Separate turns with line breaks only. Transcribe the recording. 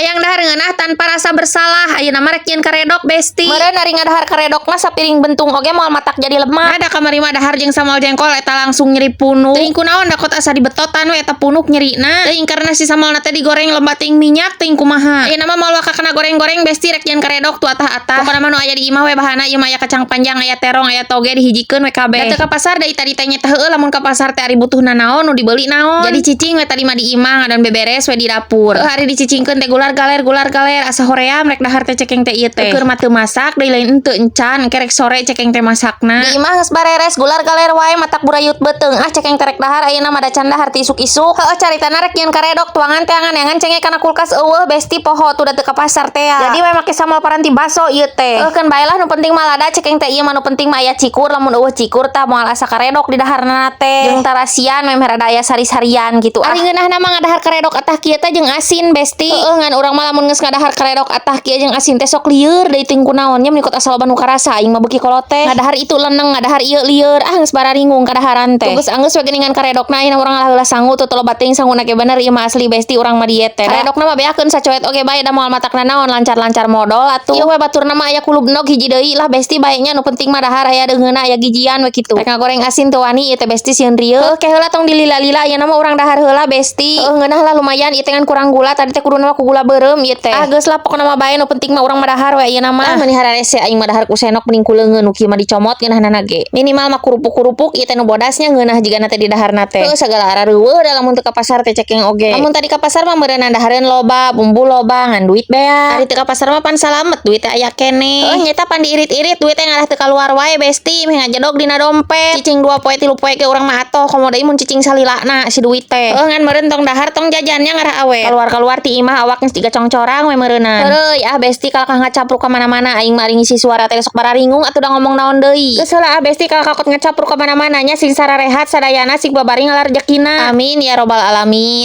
Hayang dahar ngeunah tanpa rasa bersalah. Ayeuna mah rek nyieun karedok, Besti. Meureun ari ngadahar karedok mah sapiring bentung oge moal matak jadi lemak. Ada kamari mah dahar jeung sambal jengkol, eta langsung nyeri punuk. Teuing kunaon, da kot asa dibetotan we eta punuk nyerina. Teuing karena si sambalna teh digoreng loba teuing minyak, teuing kumaha. Ayeuna mah moal waka kana goreng-goreng, Besti, rek nyieun karedok tu atah-atah. Pokona mah nu aya di imah we bahana. Ieu mah aya kacang panjang, aya terong, aya toge, dihijikeun we kabeh. Da teu ka pasar da tadi teh nya heueuh, lamun ka pasar teh ari butuhna naon, nu dibeli naon. Jadi cicing we tadi mah di imah, ngadon beberes we di dapur. Heuh, ari dicicingkeun teh gular galer gular galer, asa hoream rek dahar teh cekeng teh ieu teh. Keur mah teu masak deui, lain henteu encan, kerek sore cekeng teh masakna. Di imah geus bareres, gular galer wae, matak burayut beuteung. Ah, cekeng teh rek dahar ayeuna mah, da can dahar ti isuk-isuk. Heueuh, caritana rek nyieun karedok, tuangan teangan neangan cengek kana kulkas euweuh, Besti, poho tuh da teu ka pasar teh ya. Jadi we make sambal paranti baso ieu teh. Heuh, keun bae lah, nu penting mah lada cekeng teh ieu mah. Nu penting mah aya cikur. Lamun euweuh cikur tah moal asa karedok di daharna teh. Jeung tarasian we meh rada aya sari-sarian gitu. Ari ngeunahna mah ngadahar karedok atah kieu teh jeung asin, Besti. Heueuh, ngan urang mah lamun geus ngadahar karedok atah kieu jeung asin teh sok lieur deui, teuing kunaon nya, meni asa loba nu karasa aing mah beuki kolot teh. Ngadahar itu leneng, ngadahar ieu lieur, ah geus bararingung kadaharan teh. Geus anggeus we geuningan karedokna, ayeuna urang ngalah heula sangu tuh loba teuing sanguna ge. Bener ieu mah asli, Besti, urang mah diet teh. Karedokna mah beakeun sacoet oge bae, da moal matakna naon, lancar-lancar modal atuh. Ieu we baturna mah aya kulub endog hiji deui lah, Besti, bae nya. Nu penting mah dahar aya deungeunna, aya gizian we kitu. Rek ngagoreng asin teu wani ieu teh, Besti, sieun rieu. Heuh, ke heula tong dilila-lila, ayeuna mah urang dahar heula, Besti. Heueuh, ngeunah lah, lumayan ieu teh, ngan kurang gula. Tadi teh kuduna mah ku gula beureum ieu teh. Ah, geus lah, pokona mah bae, nu penting mah urang mah dahar we ayeuna mah. Ah, meuni hararese aing mah dahar ku senok, mending ku leungeun. Nu kieu mah dicomot ngeunahna ge. Minimal mah kerupuk-kerupuk ieu teh nu bodasnya, ngeunah jigana teh di daharna teh. Heueuh, sagala arareuweuh da lamun teu ka pasar teh cekeng oge. Lamun tadi ka pasar mah meureunna dahareun loba, bumbu loba, ngan duit beak. Ari teu ka pasar mah pan salamet, duit teh aya keneh. Heueuh, nyeta pan diirit-irit duit teh ngalah teu kaluar wae, Besti, meh ngajedog dina dompet. Cicing 2 poe 3 poe ge urang mah atoh, komo deui mun cicing salilana si duit teh. Heueuh, ngan meureun tong dahar tong jajannya ngarah awet. Keluar-keluar ti imah awak geus jiga congcorang we meureunan. Heureuy ah, Besti, kalakah ngacapruk ka mana-mana aing mah, ari ngisi suara teh sok bararingung atuh da ngomong naon deui. Geus heula ah, Besti, kalakah kot ngacapruk ka mana-mana nya. Sing sararehat sadayana, sing babari ngalar rejekina. Amin ya robbal alamin.